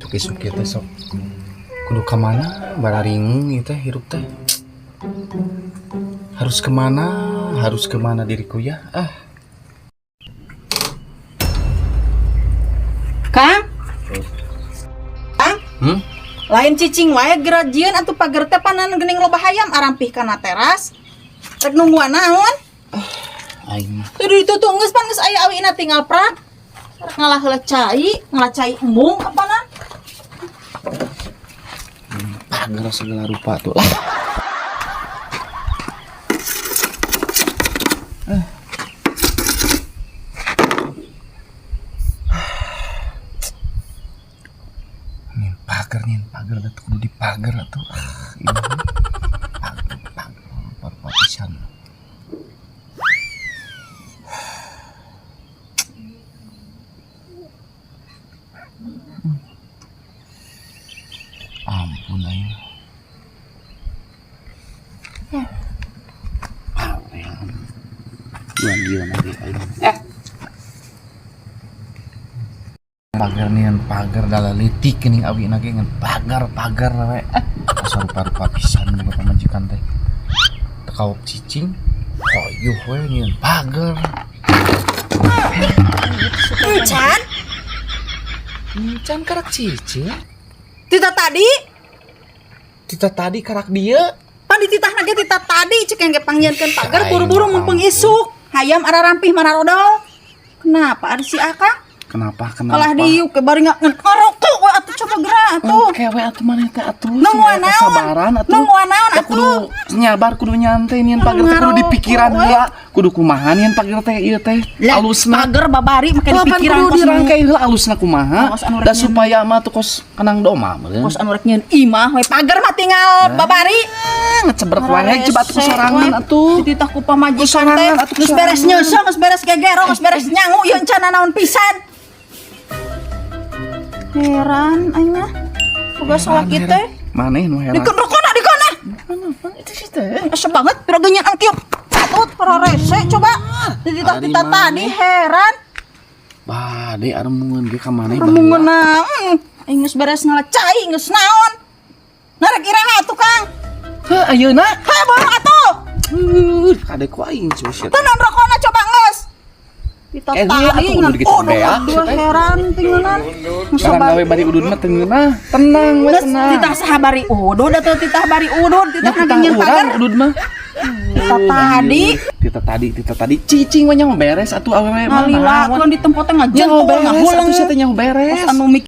Isuk isuk ieu teh sok kudu ka mana, bararingung ieu teh hirup teh. Harus kemana diriku ya? Ah. Kang? Kang? Hmm? Lain cicing wae gerajieun atuh, pager teh panan geuning loba hayam arampih kana teras. Rek nungguan naon? Aing mah. Tuh ditu tuh geus pan geus aya awina, tinggal prak. Rek ngalah heula cai, ngalah cai embung apana? Pagar segala rupa tuh lah. Ah. Nih pagar atuh, kudu dipagar atuh. Ah, ini pagar pagar rupa pisan. Ampun aing. Ah, Duan dia nanti aing. Eh. Pagar nih, pagar dalaleutik geuning awina ge ngan pagar pagar we. Ah, asa rupa-rupa pisan boga pamajikan teh. Teu kaop cicing, hoyuh we nyieun pagar. Encan? Encan karak cicing. Tita tadi? Tita tadi karak dieu. Pan dititahna ge tita tadi, cek yang ge pangnyieunkeun pagar Aing buru-buru mah mumpung ampun. Isuk. Hayam ararampih mararodol. Kenapa ada si Akang? Kenapa? Kenapa? Kalah diuk ke bari nggak ngerokok we atuh, coba gerak atuh. Oke we atuh, maneh teh atuh. Nungguan sing aya naon? kasabaran atuh. Nungguan naon Ya kudu atuh? nyabar, kudu nyantai, nyieun pagar teh kudu Ngarokok dipikiran we. heula. Kudu kumaha nyieun pagar teh ieu teh? Lah, Alusna. pagar babari make Lah, pan dipikiran kudu kos dirangkai heula alusna kumaha. Kos anu rek Da supaya mah tuh kos kenang doma meureun. Kos anu rek nyieun imah we, pagar mah tinggal babari. Ah, ngecebrek wae coba atuh ku sorangan atuh. Dititah ku pamajikan Ku sorangan teh. atuh, ku Geus beres sorangan. nyeuseuh, geus beres gegero, geus beres nyangu ieu encan naon pisan. Heran aing mah. Boga salaki teh. Maneh nu heran. Dikeun rokona, dikeun. Itu sih teh. Asa banget pira genyan angkieu. Patut para rese coba. Dititah Ari tita tadi maneh. Heran. Bade aremungeun ge ka maneh. Remungeun naon? Aing geus beres ngala cai, geus naon. Narek iraha atuh, Kang? Heuh, ayeuna. Hayo borong atuh. Heuh, kade ku aing sia. Tenan rokona coba geus. Tita Eh, heula tadi atuh kudu ngan digitu oh, beak, dua teh. Heran tingenan. Sekarang gawe bari udud mah teu ngeunah. Tenang we, Geus tenang. titah saha bari udud atuh, titah bari udud, titah Titah nage urang pagar. Udud mah. Tita tadi. Tita tadi, tita tadi cicing mah nyaho beres atuh awewe mah. Ngalilakeun di tempat teh Nyaho ngajentul beres ngahuleng. atuh sia teh, nyaho beres. Kos anu mikir.